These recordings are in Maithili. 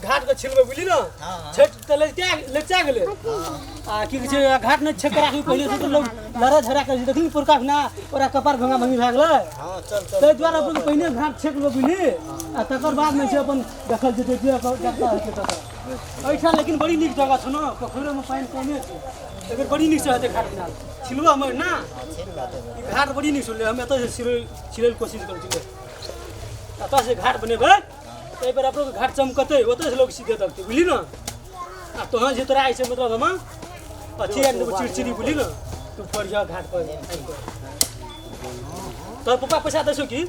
घाट के छिलबै बुझली ने। हाँ। छठि तऽ लगिचा लगिचा गेलै आ की कहै छै घाट नहि छेक राखी पहिले से तऽ लोग लड़ाइ झगड़ा करै छै देखली पुरका ना ओकरा कपार भंगा भंगी भए गेलै। हाँ चल चल। ताहि दुआरे अपन पहिने घाट छेक लेबै बुझली आ तकर बादमे छै अपन देखल जेतै जे जतऽ हेतै ततऽ। एहिठाम लेकिन बड़ी नीक जगह छौ ने, पोखरिमे पानि कमे छै, एहिबेर बड़ी नीकसँ हेतै घाट किनार छिलबो हमर ना। ई घाट बड़ी नीक सुनले हम, एतऽसँ छिलै छिलै कोशिश करै छी। एतऽसँ घाट बनेबै तऽ एहिबेर अपनो घाट चमकतै, ओतऽसँ लोक सीधे देखतै बुझली ने। आ तोहर जे तोरा छै मतलब हम अथी आनि देबौ चिड़चिड़ी बुझली ने, तू पढ़िह घाट पर आबि कऽ। तोहर पप्पा पैसा दै छौ की?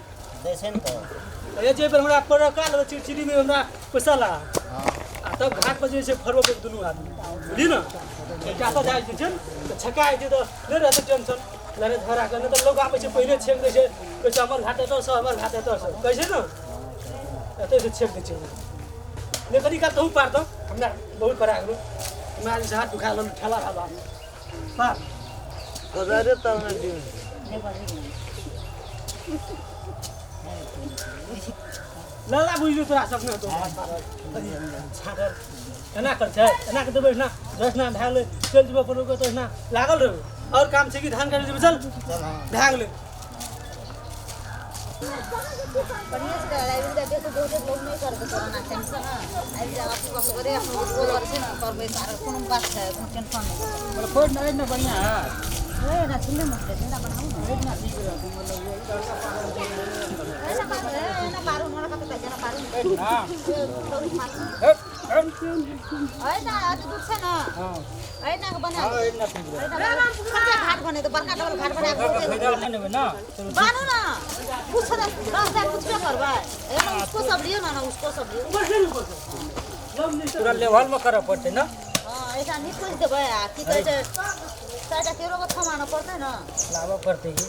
दै छै ने तऽ। ए जे बेर हमरा पड़का लेबै चिड़चिड़ीमे हमरा पैसा ला आ तब घाट पर जे छै फरबो के दुनू आदमी बुझली ने। जाता जाइ छै ने तऽ छका जाइ छै तऽ नहि रहतै टेंशन लड़े झगड़ा के, नहि तऽ लोग आबै छै पहिले छेक दै छै, कहै छै हमर घाट एतऽसँ हमर घाट एतऽसँ कहै छै ने, एतऽसँ छेक दै छै। नहि कनि काल तहूँ पार दऽ, हमरा बहुत पड़ा गेलौ, हमरा जे छै हाथ दुखा गेल ठेला रहल आदमी पार। कोदारे तब ने दियौ। लला बुझलू तोरा सब ने तो छागर एना कर छै, एना के देबै ना जसना भए गेलै चलि जेबै अपन ओकर तऽ एना लागल रहबै। आओर काम छै कि धान काटि जेबै चल भए गेलै। बढ़िया से कर आबि जा बेसी बहुते लोग नहि करतै कोरोना टेंशन आबि जा अथी बस करे अपन उठबो करै छै ने करबै सारा कोनो बात छै कोनो टेंशन नहि। फोट नहि ने बढ़िया है। ए ना छिले मुझे जिंदा बनाऊ ना ना ठीक रहतै मतलब ये लड़का पागल छै। ए ना पारू ए ना पारू हमरा कते पैसा ना पारू ना मारू। हे ए ना अति दूर छै ना। हां ए ना बना हां ए ना ठीक रहतै। खर्चा घाट बने तो बड़का डबल घाट बना के फायदा नहि नेबै ना। बानू ना कुछ ना 10,000 कुछ पे करबै ए ना उसको सब लियो ना ना उसको सब लियो पूरा लेवल में करऽ पड़तै ना। हां ऐसा नीक कुछ देबै आ की कहै छै चारिटा केरो के थमाना पड़तै ना, लाबऽ पड़तै की।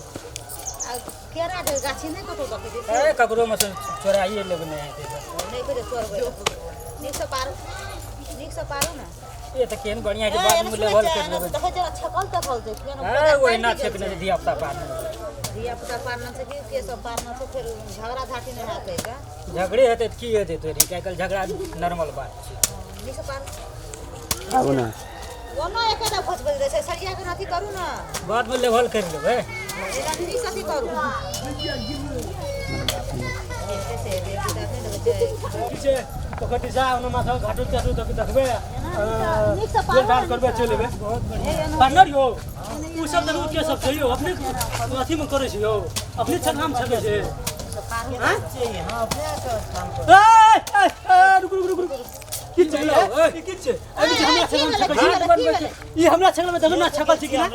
आ केरा के गाछी नहि कतौ देखै छै। ए ककरो में से चोराइए लेबै नहि हेतै तऽ। नहि करै चोरबै नीक से पारू, नीक से पारू ना। ए तऽ केहन बढ़िया ए छै बाद एना में सुनै लेवल छै कर एना लेबै। देखै छै छकल तकल छै केना ए ओहिना छेकने छै धिया पुता पारने। धिया पुता पारना छै कि के सब पारना छै, फेर झगड़ा झाटी नहि हेतै का। झगड़े हेतै तऽ की हेतै तोरी, आइ काल्हि झगड़ा नॉर्मल बात छै। नीक से पारू आबू ना। ओना एकेटा भोज बजि जाइ छै सरिया के अथी करू ना, बाद में लेवल कर लेबै। एना नीक से अथी करू। की छै पोखरि दिशा ओना माथा घाटो चाटो देख देखबै नीक से जोड़ पारू। करबै चलि एबै। पार्टनर यौ उ सब देखू के सब छै यौ, अपने अथी में करै छै यौ, अपने छठाम छकै छै। हां अपने काम कर। ए ए ए रुक रुक रुक रुक की छै यौ, ई की छै? एहि बीच हमरा छकल छकै छै, ई हमरा छकल में देखू ना छकल छै कि ना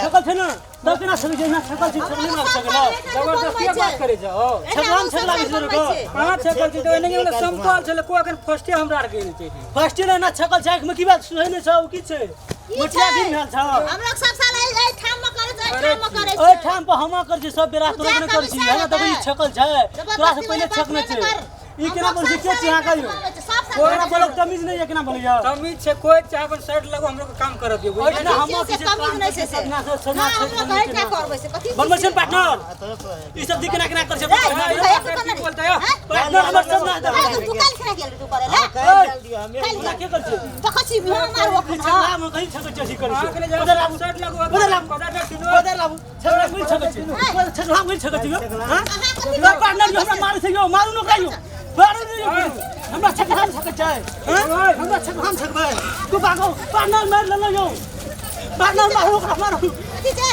छकल छै ना, तब केना छकै छै ना छकल छै, छकले ना छकल जबरदस्ती बात करै छै। ओ छकलाम छकला छै रुको कहाँ छेकल छै तऽ एनाहिए मतलब समतल छलै को एखन फर्स्टे हमरा आर गेल छै। फर्स्टे ना छकल छै आँखिमे की बात सुनै नहि छौ की छै मटिया दिन भेल छौ। हमरा सब साल एहि ठाम में करै छै, एहि ठाम में करै ओहि छै। ठाम पर हम करै छी सब बेरा, तोरा नहि करै छी है ना। देखू ई छकल छै, तोरा से पहिले छकने छै। ई केना बोलै छै के छी अहाँ कहियो? तोरा बोलक तमीज नहि यऽ केना बोलैया? तमीज छै कोइ चाहे अपन साइड लगो हमरो के काम करऽ दियौ। ओहि ठाम हम से तमीज नहि छै से। अपना से ना हमरा कहै क्या करबै से कथी बनबै छै पार्टनर ई सब केना केना करै छै की बोलतै यौ? पार्टनर हमर सब ना ए तू काल खेला गेल तू करे ला काल्हि दियौ हमे। हमरा के करै छै? देखै छी हम मारू अखन। छकला में कहीं छकै छै अथी करै अहाँके छै। ले उधर आबू साइड लगो उधर आबू पदार्थ सुनो उधर आबू छकला में छकै छै, छकला में छकै छै हां। अहाँ कथी पार्टनर यो हमरा मारै छै यौ, मारू न ओकरा यौ, मारू न यौ, हमरा छकला में छकै छै हां, हमरा छकला में छकबै तू भागो पार्टनर मारि लेलो यौ, पार्टनर मारू ओकरा मारू कथी छै?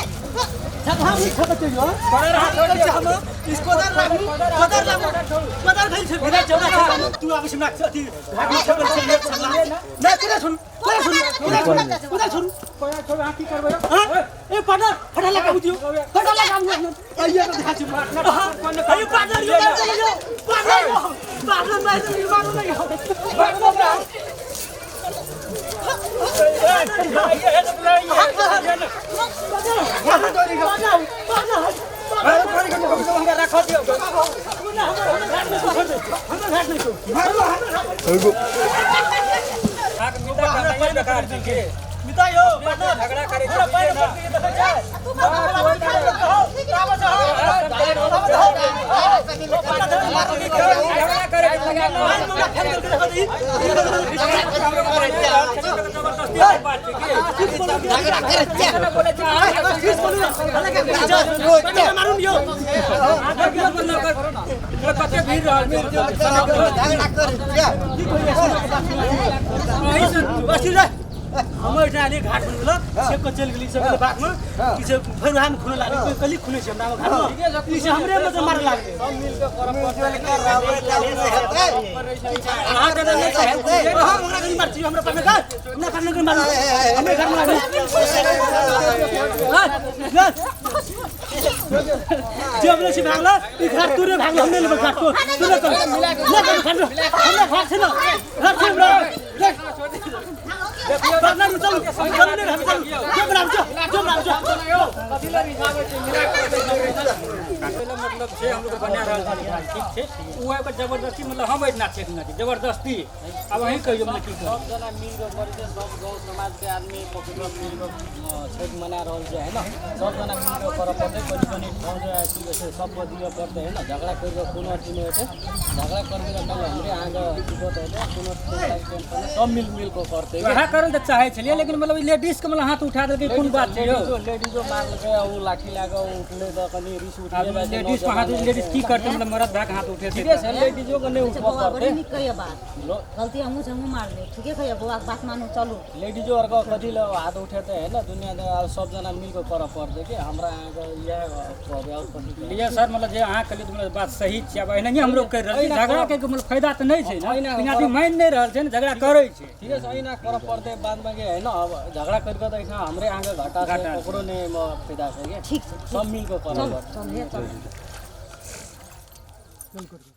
छकला में छकै छै यौ। करै छै हम इसको उधर लाबू उधर लाबू उधर गइल छै उधर चौड़ा छै तू आबै छै हमरा अथी घाट में छकल छै छकला नहि तोरा सुन तोरा सुन उधर सुन उधर सुन कोइ छोड़ अहाँ की करबै यौ? हां ए पार्टनर फटा लगाबू दियौ, फटा लगाबू आइए के देखा छी पार्टनर। अरे पार्टनर यो यो पार्टनर यो पार्टनर मार दे मारू नहीं हो पार्टनर। हमरा राखऽ दियौ। अहाँके मित्र करनाइए बेकार छै की? सुता यौ पार्टनर झगड़ा करै हमरा छै पानि पड़ि गेलै देखै छै तू झगड़ा करै छै कते भीड़ रहल हमर एहिठाम आलियै घाट बनबेलक छेक कऽ चलि गेली सब बागमे कि से फेर वएहमे खुनै लागलै कोइ कली खुनै छै हमरा घाटमे ई से हमरे मतलब मारे लागलै अहाँके तऽ नहि कहै हम ओकरा कनी मारै छी हमरा पार्टनर का हमरा पार्टनर के मारू हमरे घरमे लागलै जे अपने से भागला ई घाट तोरे भागला हम नहि लेबै घाट तो तोरे कर ले कर घाट हमरा घाट छै न घाट छै हमरा ले पार्टनर चलू चलू नहि हम चलू जो बनाउ जो जो बनाउ जो कथी लए रिझाबै छै मिला के मतलब छै हम लोग बना रहल छी ठीक छै ओ आबि जबरदस्ती मतलब हम एहिना छेकने छी जबरदस्ती। आब अहीं कहियौ मतलब की सब जना मिल के करै छै, सब गाँव समाज के आदमी पोखरि मिल के छठि मना रहल छै है ना। सब जना मिल के करऽ पड़तै, कनि कनि ठाउँ जे की कहै छै सबके दिअ पड़तै है ना। झगड़ा करि कऽ कोनो अथी नहि हेतै, झगड़ा करबै तऽ कल हमरे अहाँके दिक्कत हेतै, कोनो टेंशन नहि, सब मिल मिल कऽ करतै। वएह करै तऽ चाहै छलियै लेकिन मतलब लेडीज के मतलब हाथ उठा देलकै कोन बात छै यौ। लेडीजो मारलकै आ ओ लाठी लए कऽ उठलै तऽ कनि रिस उठले आब लेडीज पर हाथ लेडीज की करतै मतलब मरद भाग हाथ उठेतै। ठीके छै, लेडीजो के नहि उठबऽ बौआ बड़ी पड़तै। नीक कहिया बात गलती हमहूँ से हमहूँ मारले ठीके कहिया बौआ के बात मानू चलू। लेडीजो आरके कथी लए हाथ उठेतै है ना, दुनिया आब सब जना मिल कऽ करऽ पड़तै कि हमरा अहाँके इएह कहबै आओर कथी कहबै। लिए सर मतलब जे अहाँ कहलियै मतलब बात सही छै। आब एनाहिए हमरो करि रहल छी, झगड़ा के मतलब फायदा तऽ नहि छै ने, लेकिन आदमी मानि नहि रहल छै ने, झगड़ा करै छै। ठीके छै, एहिना करऽ पड़तै बाद बाँकी है ना। अब झगड़ा करि कऽ तऽ एहिठाम हमरे अहाँके घाटा छै, ककरो नहि एहिमे फायदा छै कि ठीक छै सब मिल कऽ करऽ पड़तै। चल हे चल। चल कर।